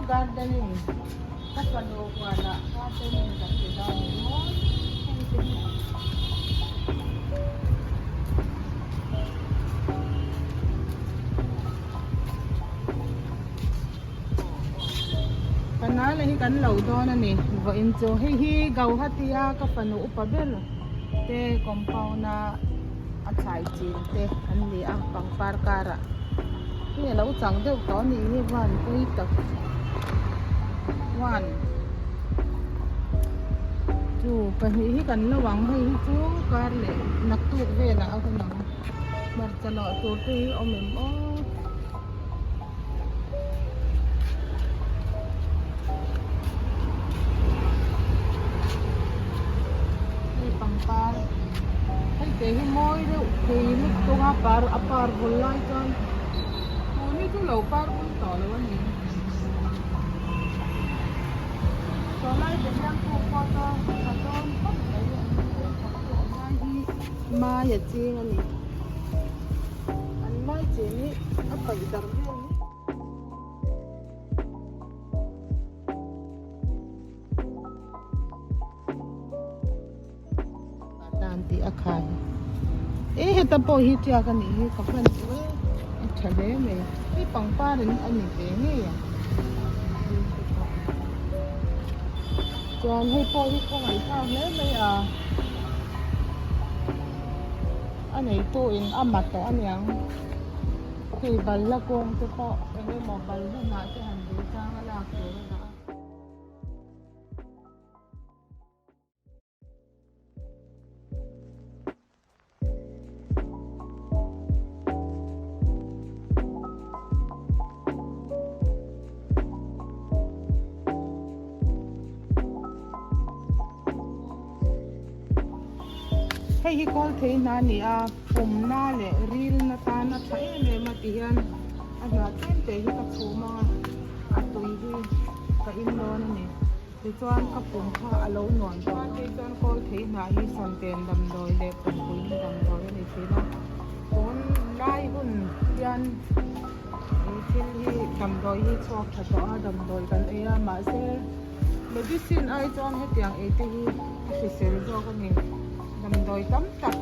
gardening ka fanu huanah gardening kan ti dawn ni maw heng te hi. Panala hi kan lo dawn a ni vawiin chu hei hi Gauhati a ka fanu upa ber te compound a a thlai chin te an ni a pangpar karah hei a lo chang deuh tawh a nih hi van pawi tak one two pahnih hi kan lo ang hei hi chu kar leh naktuk velah a hun ang hmarcha lawh tur te hi awm em aw. Hei pangpar hei te hi mawi deuh thei lutuk a par a par vul lai chuan tun hi chu lo par vul tawh lo a ni saw lai te hian puk pawh chu a dawn khawp mai a lai hi mai a ching a ni. An mai chin hi a paih darh vel hi. Dan tih a khai e heta pawh hi tiak a nih hi ka hman duh e a tha hle mai hei pangpar in a ni ve ngei ang chuan hei pawh hi khawngaih thlak hle mai a. A neitu in a ma tawh aniang hei balhla kawng te pawh eng emaw balhla hnah te han dil chang a lak tur a dah a. Hei hi kawl thei hna a ni a pumna leh rilna tan a tha em em a ti hian a hnah tlem te hi ka chhum ang a a tui hi ka in dawn a ni tichuan ka pum kha a lo nuam tawh a phei chuan kawl thei hnah hi santen damdawi leh pumpuina damdawi a ni thin a tun lai hun hian thil hi damdawi hi chhuak tha tawh a damdawi kan ei a mahse. Medicine ai chuan hetiang ei te hi a hrisel zawk a ni. Damdawi tam tak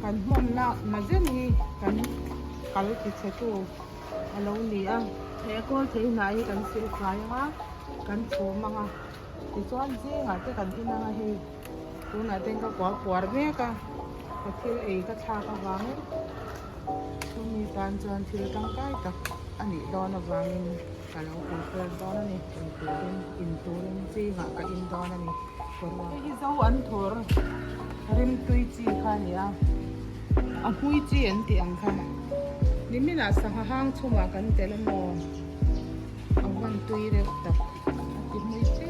kan hmawmna na zen hi kan kal ti chhe tu a lo ni a. He kawl thei hnah hi kan sil fai ang a, kan chhum ang a, tichuan zingah te kan in ang a hei tunah te ka kual puar mek a, ka thil ei ka thlak avangin chumi tan chuan thil tangkai tak a nih dawn avangin. Ka lo prepare dawn a ni, in turin in turin zingah ka in dawn a ni. Hei hi zo an thur rimtui chi kha a ni a, a hmui chi an tih ang kha. Niminah sangha hang chhungah kan tel a maw? A van tui reuh tak a ti hmui che.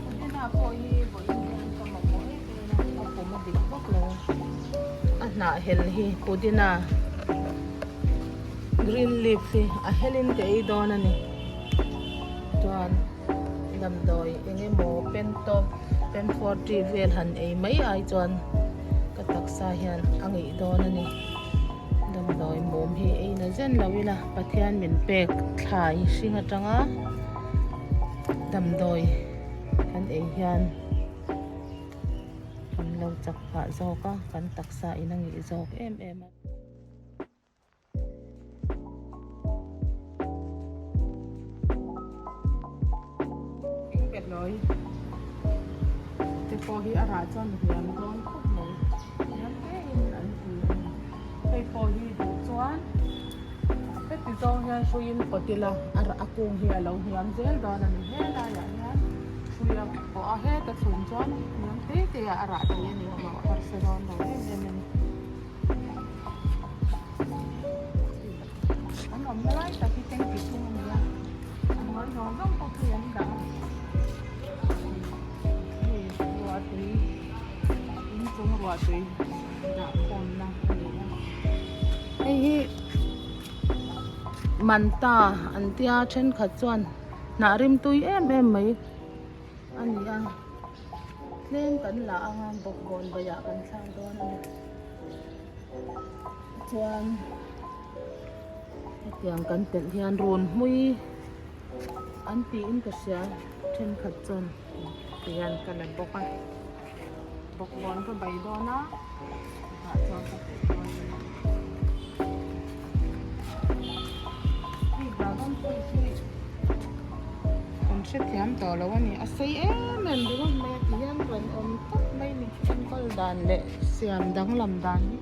Pudina pawh hi vawiin hian ka mamawh em em a, a pum a dik vak lo a. A hnah hel hi pudina. Green leaf hi a helin ka ei dawn a ni chuan damdawi eng emaw pen tawp pen forty vel han ei mai ai chuan ka taksa hian a ngeih dawn a ni damdawi mum hi ei na zen lo ila Pathian min pek thlai hring atanga damdawi kan ei hian kan lo chak phah zawk a kan taksa in a ngeih zawk em em a. Hlawi te pawh hi a rah chuan hniam dawn khawp mai hniam te in an ti a ni hei pawh hi duh chuan heti zawng hian hruiin pawt ila a rah a kung hi a lo hniam zel dawn a ni he laiah hian hrui a pawh a heta chhun chuan hniam te te ah a rah thei a ni a lo harsa dawn lo em em a ni. An awmna lai tak hi tanky chhung a ni a, a hnuai zawng zawng pawh khi an dah a, hei ruah tui inchung ruah tui dah khawmna a ni a, hei hi manta an tia thenkhat chuan hnah rim tui em em mai a ni a. Tlem kan la ang a bawkbawn baiah kan thlak dawn a ni chuan hetiang kan telh hian run hmui an tiin ka hria thenkhat chuan tihian ka la bawk a bawkbawn ka bai dawn a chutah chuan ka peih dawn a ni hei dragon fruit hi kan hrethiam tawh lo a ni a sei em em ringawt mai a tihian rawn awm tawp mai a ni enkawl dan leh siam danglam dan hi.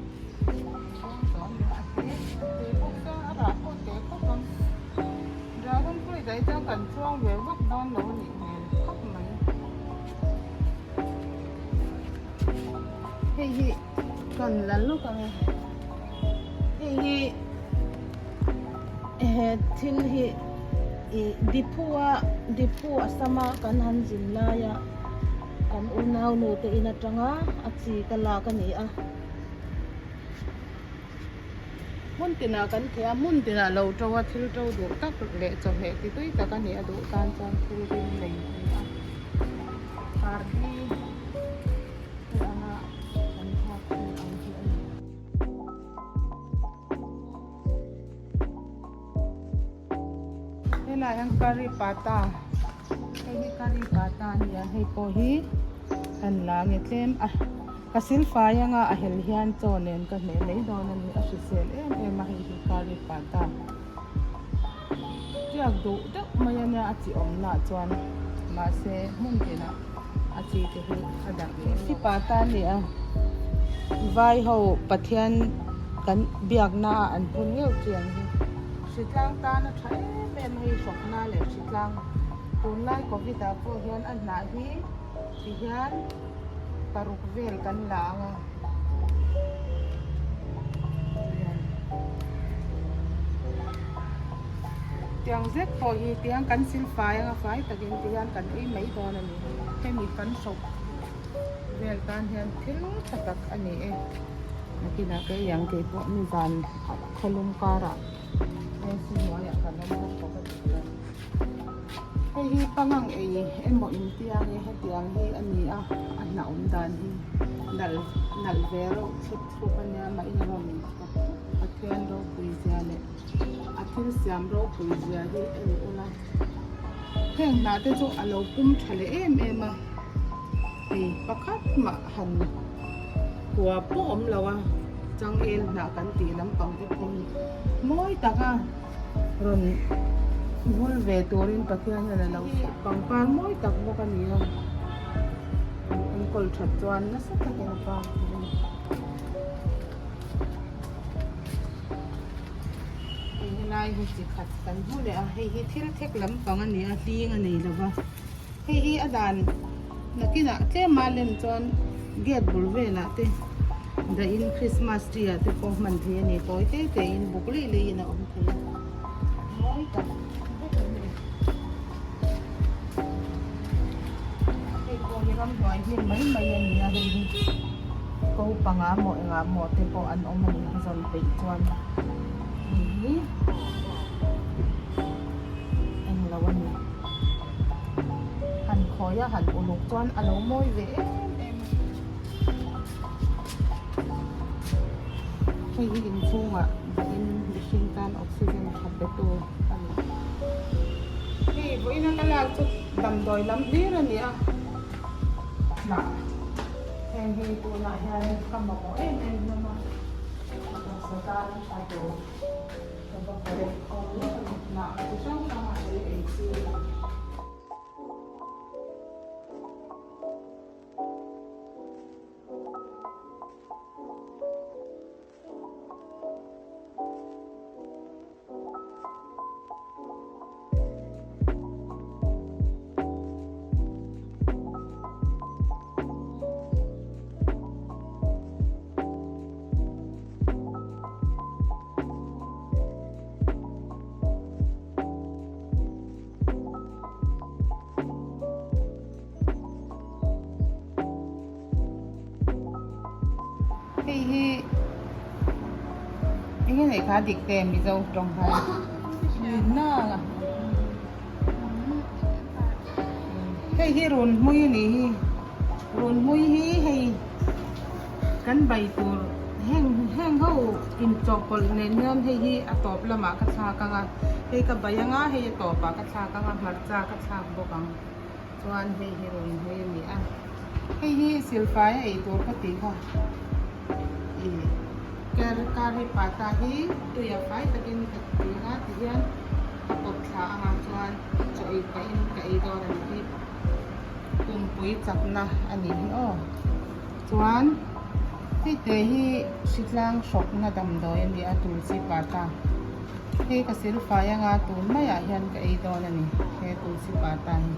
Dragon fruit ah hi chuan kan chuang ve vak dawn lo a nih hmel khawp mai. Hei hi kan la lawk ang e. Hei hi he thil hi ih diphu a diphu a sama kan han zin laia kan unau nu te in atanga a chi ka lak a ni a. Hmun tinah kan thei a, hmun tinah lo to a thil to duh tak leh chawhmeh ti tui tak a nih a duh tan chuan thil rim nei a ni a. Pardi te anga kan thlak thin ang hi a ni. Helai hian curry pata hei hi curry pata a ni a hei pawh hi kan la nge tlem a ka silfai anga a hel hian chaw nen ka hmeh mai dawn a ni a hrisel em em a hei hi curry pata tiak duh deuh mai a nia a chi awm lah chuan mahse hmun tinah a chi te hi a darh leh si pata a ni a vai ho pathian kan biakna a an phun ngeuh chi ang hi hritlang tan a tha em em hei hrawkna leh hritlang tunlai covid ah pawh hian a hnah hi ti hian paruk vel kan la ang a tiang zet pawh hi tiang kan silfai anga fai takin ti hian kan ei mai dawn a ni hemi kan hrawk vel tan hian thil tha tak a ni e nakinah ka ei ang keipawh nizan khawlum karah AC hnuaiah kan awm bawk bawk a tih chuan hei hi pangang ei emaw intiang e hetiang hi a ni a a hnah awm dan hi nalh nalh ve reuh thlup thlup a nia mah in rawn Pathian ropui zia leh a thil siam ropui zia hi en ula heng hnah te chu a lo pum tha leh em em a hei pakhat mah han kua pawh awm lo a changel hnah kan tih lampang te pawh hi mawi taka rawn vul ve turin Pathian hian a lo pangpar mawi tak bawk a ni a an enkawl that chuan nasa takin a par thei a ni. Hei helai hi chi khat kan hmu leh a hei hi thil thek lampang a ni a hling a nei lova hei hi a dan nakinah tlem a lem chuan gate bul velah te dahin christmas tree ah te pawh hman theih a ni tawi te te in buk leih leih in a awm thei a mawi tak vek a ni hei pawh hi ramhnuai hnim mai mai a ni a hei hi ko panga maw engah maw te pawh an awm a ni zawn peih chuan hei hi englo a ni han khawi a han uluk chuan a lo mawi ve em em a hei hi inchhungah dahin mihring tan oxygen tha pe tu a ni hei vawiin a ka lak chu damdawi lam hlir a ni a hnah heng hi tunah hian ka mamawh em em hlawm a taksa tan tha tur ka va collect khawm lawk a ni hnah chi hrang hrang a ei ei chi. Hei hi eng nge kha dik te Mizo tawng khan na hei hi run hmui a nih hi run hmui hi hei kan bai tur. Heng heng ho inchawhpawlh nen hian hei hi a tawp lamah ka thlak ang a, hei ka bai ang a, hei a tawpah ka thlak ang a, hmarcha ka thlak bawk ang. Chuan hei hi rawn hawi a ni a, hei hi silfai a ei tur ka tih kha ih ker curry pata hi tuia fai takin ka tui ang a tihian ka pawt thla ang a chuan chaw ei pahin ka ei dawn a ni hi pumpui chakna a nih hi aw chuan hei te hi hritlang hrawkna damdawi a ni a tulsi pata. Hei ka silfai anga tun maiah hian ka ei dawn a ni he tulsi pata hi.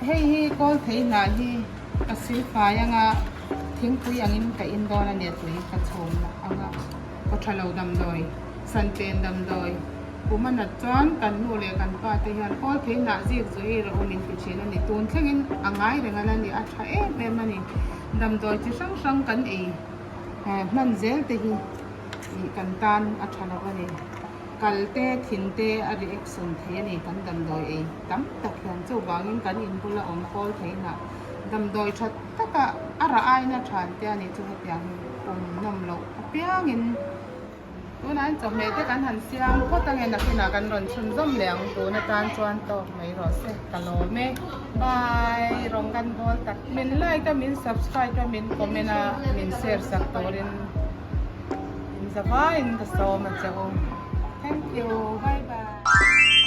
Hei hi kawl thei hnah hi ka silfai anga thingpui angin ka in dawn a ni a tui ka chhum anga kaw tha lo damdawi sanpen damdawi kum a nat chuan kan nu leh kan pa te hian kawl thei hnah zik zu ei rawh u min ti thin a ni tun thlengin a ngai reng ala ni a tha em em a ni damdawi chi hrang hrang kan ei. Hman zel te hi ih kan tan a tha lo a ni. Kal te, thin te a reaction thei a ni kan damdawi ei tam tak hian. Chuvangin kan inbula awm kawl theihnah damdawi tha taka a rah aina than te a nih chu hetiang hi pum nawm loh apiangin. Tunah hian chawhmeh te kan han siam phawt ange nakinah kan rawn chhunzawm leh ang tun atan chuan tawk mai rawh se ka lawm e bye rawng kan bawl tak min like a min subscribe a min comment a min share sak turin in zavaiin ka sawm a che u thank you bye bye.